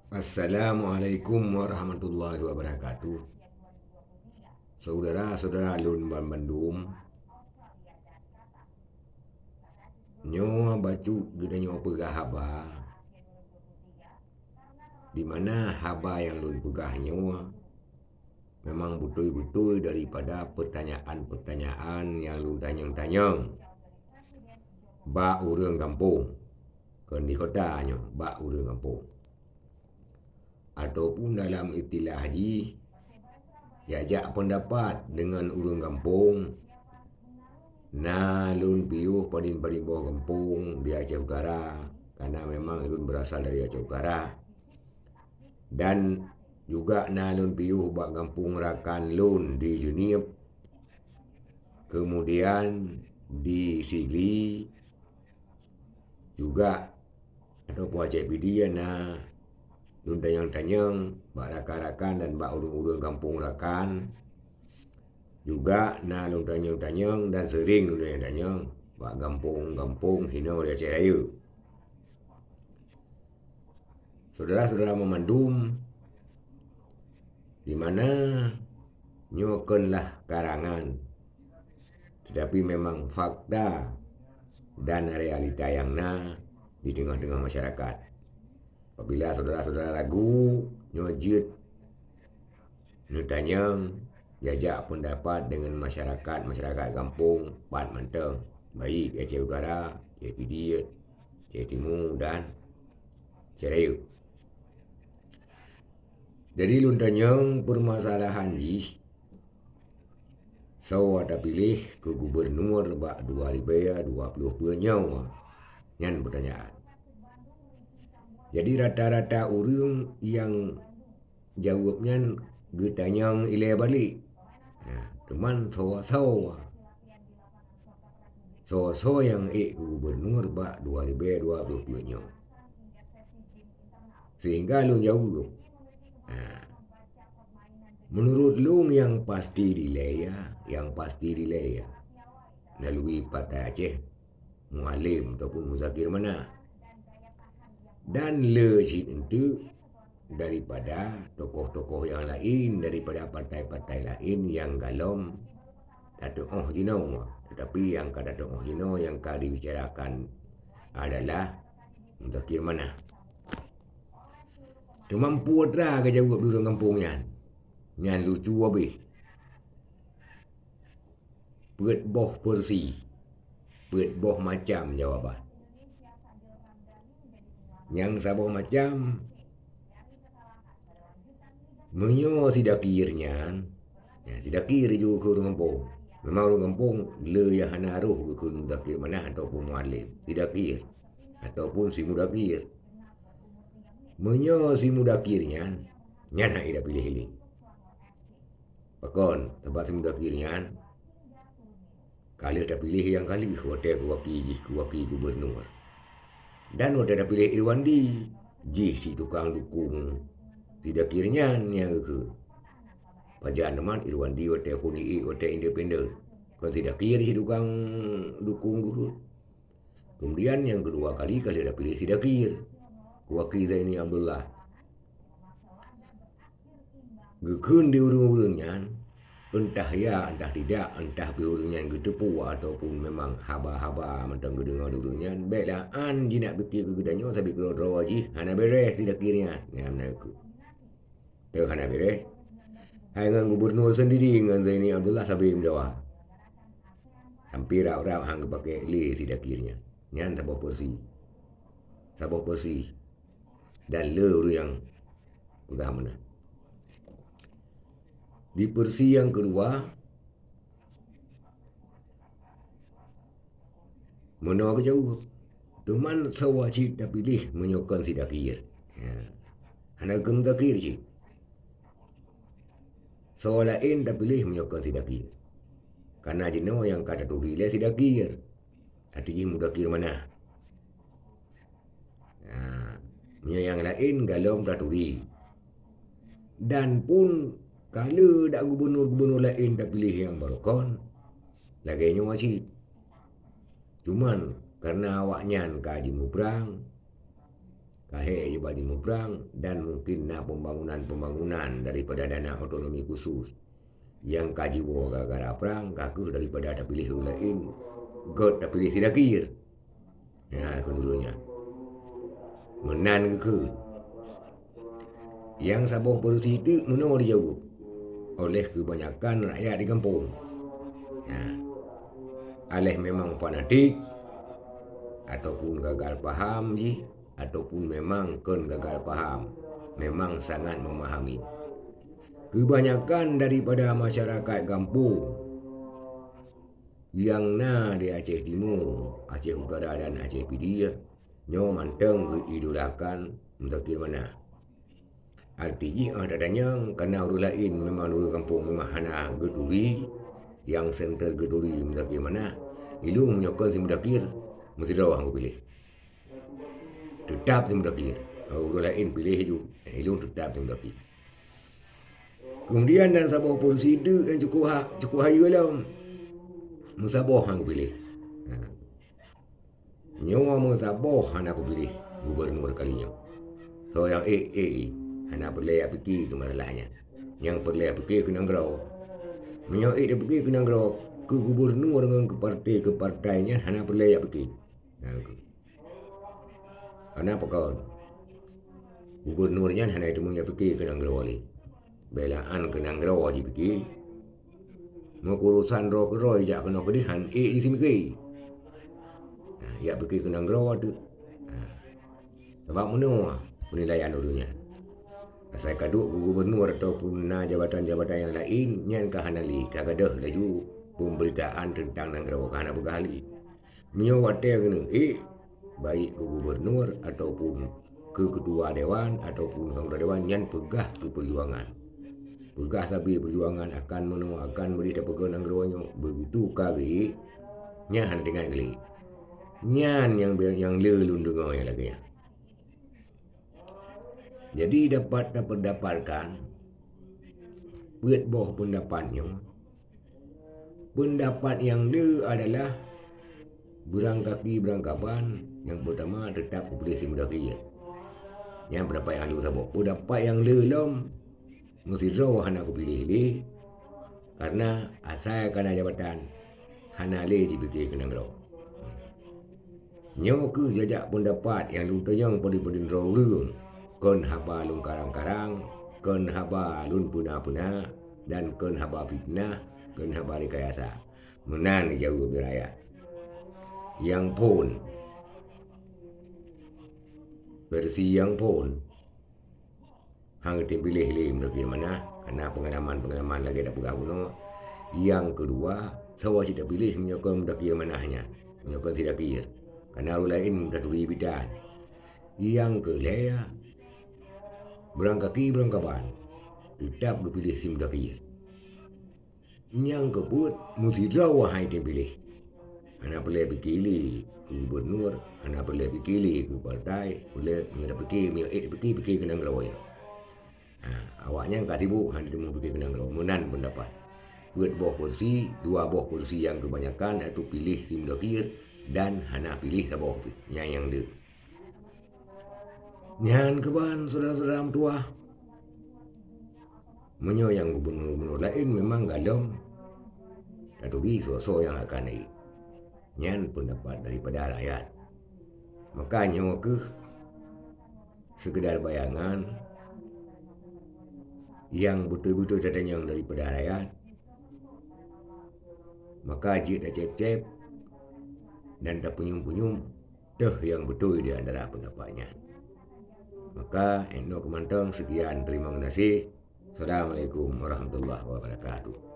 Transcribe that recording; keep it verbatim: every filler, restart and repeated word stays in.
Assalamualaikum warahmatullahi wabarakatuh. Saudara-saudara lôn banmandum, nyoe bacut geutanyoe peugah haba, di mana haba nyang lôn peugah nyoe memang beutôi-beutôi daripada peutanyaan-peutanyaan nyang lôn tanyong-tanyong bak ureuëng gampông, kon di kota nyoe, bak ureuëng gampông. Ataupun dalam istilah jih, jak-jak peundapat deungon ureuëng gampông, na lôn piôh padum-padum boh gampông di Aceh Utara, karena memang lôn berasal dari Aceh Utara. Dan juga na lôn piôh bak gampông rakan lôn di Jeunieb, kemudian di Sigli juga, ataupun Aceh Pidie na lôn tanyong-tanyong bak rakan-rakan dan bak ureuëng-ureuëng gampông rakan. Juga na lôn tanyong-tanyong dan sering lôn tanyong-tanyong bak gampông-gampông hinoe di Aceh Rayeuk. Saudara-saudara meumandum, di mana nyoe konlah karangan, tetapi memang fakta dan realita nyang na di teungoh-teungoh masyarakat. Apabila saudara-saudara ragu, nyoe jeuet neutanyong, jak-jak peundapat deungon masyarakat-masyarakat gampông pat mantong, baik Aceh Utara, Aceh Pidie, Aceh Timu dan Aceh Rayeuk. Jadi lôn tanyong permasalahan jih, soe tapiléh keu gubunur bak dua ribèe dua ploh dua nyoe? Nyan peutanyaan. Jadi rata-rata ureuëng nyang jaweueb nyan geutanyong ilèe balek. Nah, teuma soe-soe, soe-soe nyang ék keu gubunur bak dua ribèe dua ploh dua nyoe? Sehingga lôn jaweueb. Nah, meunurot lôn nyang pasti dilèe, nyang pasti dilèe, meulalu Partai Aceh Mualem ataupun Muzakir Manaf. Dan le cit eunteuk daripada tokoh-tokoh nyang laén, daripada partai-partai laén nyang golom tateuôh jinoe, tetapi nyang ka tateuôh jinoe nyang ka dibicarakan adalah Muzakir Manaf. Teuma peue teuma geujaweueb di ureuëng gampông nyan? Nyan lucu habéh. Peuet boh versi, peuet boh macam jawaban. Nyang saboh macam, meunyoe si Dakir nyan, nyan si Dakir jeuet keu ureuëng gampông. Memang ureuëng gampông le nyang hana roh geukheun Muzakir Manaf ataupun Mualem, si Dakir ataupun si Mudakir. Meunyoe si Mudakir nyan, nyan hana tapiléh lé. Pakon? Sabab si Mudakir nyan ka lheueh tapiléh nyang ka lheueh watèe keu waki jih, keu waki gubunur. Dan watèe tapiléh Irwandi, jih si tukang dukong si Dakir nyan nyang geukheun. Pajan teuma Irwandi watèe phon iék watèe independen, kon si Dakir si tukang dukong geukheun. Kemudian nyang keudua kali ka lheueh tapiléh si Dakir, keu waki Zaini Abdullah. Geukheun di ureuëng-ureuëng nyan, entah ya, entah tidak, entah pih ureuëng nyan geuteupeue ataupun memang haba-haba mantong geudeungoe di ureuëng nyan, bèk lah an jinak pike keu geutanyoe sabé keudroe-droe jih hana beureh si Dakir nyan. Nyan meunan keuh. Teuh hana beureh. Hai ngon gubunur seundiri ngon Zaini Abdullah sabé meudawa. Sampoe rab-rab han geupakék lé si Dakir nyan. Nyan saboh versi. Saboh versi. Dan le ureuëng nyang peugah meunan. Di versi nyang keudua, meunoe geujaweueb. Teuma soe cit tapiléh meunyoe kon si Dakir? Ya. Hana geukheun Mudakir cit. Soe laén tapiléh meunyoe kon si Dakir? Kareuna jinoe nyang ka taturi lé si Dakir. Até jih Mudakir Manaf. Nah, meunyoe nyang laén golom taturi. Dan phon ka lheueh dak gubunur-gubunur laén tapiléh nyang barokon, lagèe nyoe cit. Cuman, kareuna awaknyan ka jimuprang, lahé jiba jimuprang dan mungkin na pembangunan-pembangunan daripada dana otonomi khusus nyang ka jiwoe gara-gara prang, ka kheueh daripada tapiléh ureuëng laén göt tapiléh si Dakir. Nyan keuneuk nyan. Meunan geukheun. Nyang saboh peurusi teuk meunoe dijaweueb oleh keubanyakan rakyat di gampông. Nyan. Aléh memang fanatik, ataupun gagal paham jih, ataupun memang kon gagal paham, memang sangat memahami. Keubanyakan daripada masyarakat gampông nyang na di Aceh Timu, Aceh Utara dan Aceh Pidie, nyoe mantong geuidolakan Muzakir Manaf. Arti jih óh tatanyong, kana ureuëng laén memang ureuëng gampông memang hana geuturi, nyang senter geuturi Muzakir Manaf, ilôn meunyoe kon si Muzakir, meusidroe han geupiléh. Teutap si Muzakir. Ureuëng laén piléh ju, ilôn teutap si Muzakir. Keumudian na saboh peurusi teuk nyang cukup ha-, cukup hayeue lom. Meusaboh han geupiléh. Ha. Nyoe meusaboh hana geupiléh gubunur kali nyoe. Soe nyang ék, ék, hana peureulée jak pike keu masalah nyan. Nyang peureulée jak pike keu nanggroe. Meunyoe ék jak pike keu nanggroe, keu gubunur ngon keu partai, keu partai nyan hana peureulée jak pike. Nyan keuh. Hana pakon. Gubunur nyan hana jiteumeung jak pike keu nanggroe lé. Beulaan keu nanggroe jipike. Meukeurusan droe keudroe jak keunoe keudeh han ék jiseumiké. Nah, jak pike keu nanggroe teuk. Nah. Sabab meunoe peunilaian ureuëng nyan. Asai ka duek keu gubunur ataupun na jabatan-jabatan nyang laén, nyan ka hana lé, ka gadôh laju pemberitaan teuntang nanggroe ka hana peugah lé. Meunyoe watée keuneuk ék, baik keu gubunur ataupun keu keutua dewan ataupun anggota dewan, nyan peugah keu peujuangan. Peugah sabe peujuangan akan meunoe, akan meudeh tapeugah nanggroe nyoe, beugitu ka geuék, nyan hana teuingat geuh lé. Nyan nyang, nyang le lôn deungoe nyang lagée nyan. Jadi dapat tapeudapatkan peuet boh peundapat nyoe. Peundapat nyang le adalah beurangkaki beurangkaban nyang peutama teutap geupiléh si Muzakir. Nyan peundapat nyang le saboh. Peundapat nyang le lom meusidroe hana geupiléh lé, kareuna asai ka na jabatan hana lé jipike keu nanggroe. Nyoe kheueh jajak peundapat nyang lôn tanyong padum-padum droe ureuëng, kon haba lôn karang-karang, kon haba lôn peuna-peuna, dan kon haba fitnah, kon haba rekayasa. Meunan jaweueb rakyat. Nyang phon, versi nyang phon, han geutem piléh lé Muzakir Manaf, kareuna peungalaman-peungalaman lagée tapeugah bunoe. Nyang keudua, sawa cit tapiléh meunyoe kon Muzakir Manaf nyan, meunyoe kon si Dakir, kareuna ureuëng laén taturi bitan. Nyang keulhée, beurangkaki beurangkaban, teutap geupiléh si Muzakir. Nyang keupeuet, meusidroe wahai teupiléh. Hana peureulée pike lé keu gubunur, hana peureulée pike lé keu partai, peureulée meunyoe pike, meunyoe ék pike, pike keu nanggroe. Ha, awaknyan ka sibuk hana teumeupiké keu nanggroe. Meunan peundapat. Peuet boh kursi, dua boh kursi nyang keubanyakan, yaitu piléh si Muzakir dan hana piléh saboh pih. Nyan nyang le. Nyan keuban syedara-syedara meutuwah. Meunyoe nyang gubunur-gubunur laén memang galom taturi soe-soe nyang akan na. Nyan peundapat daripada rakyat. Maka nyoe kheueh seukeudar bayangan nyang beutôi-beutôi tatanyong daripada rakyat. Maka jeuet tacép-cép dan tapeunyum-peunyum toh nyang beutôi di antara peundapat nyan. Maka, 'oh noe keumantong, seukian, teurimong geunaséh. Assalamualaikum warahmatullahi wabarakatuh.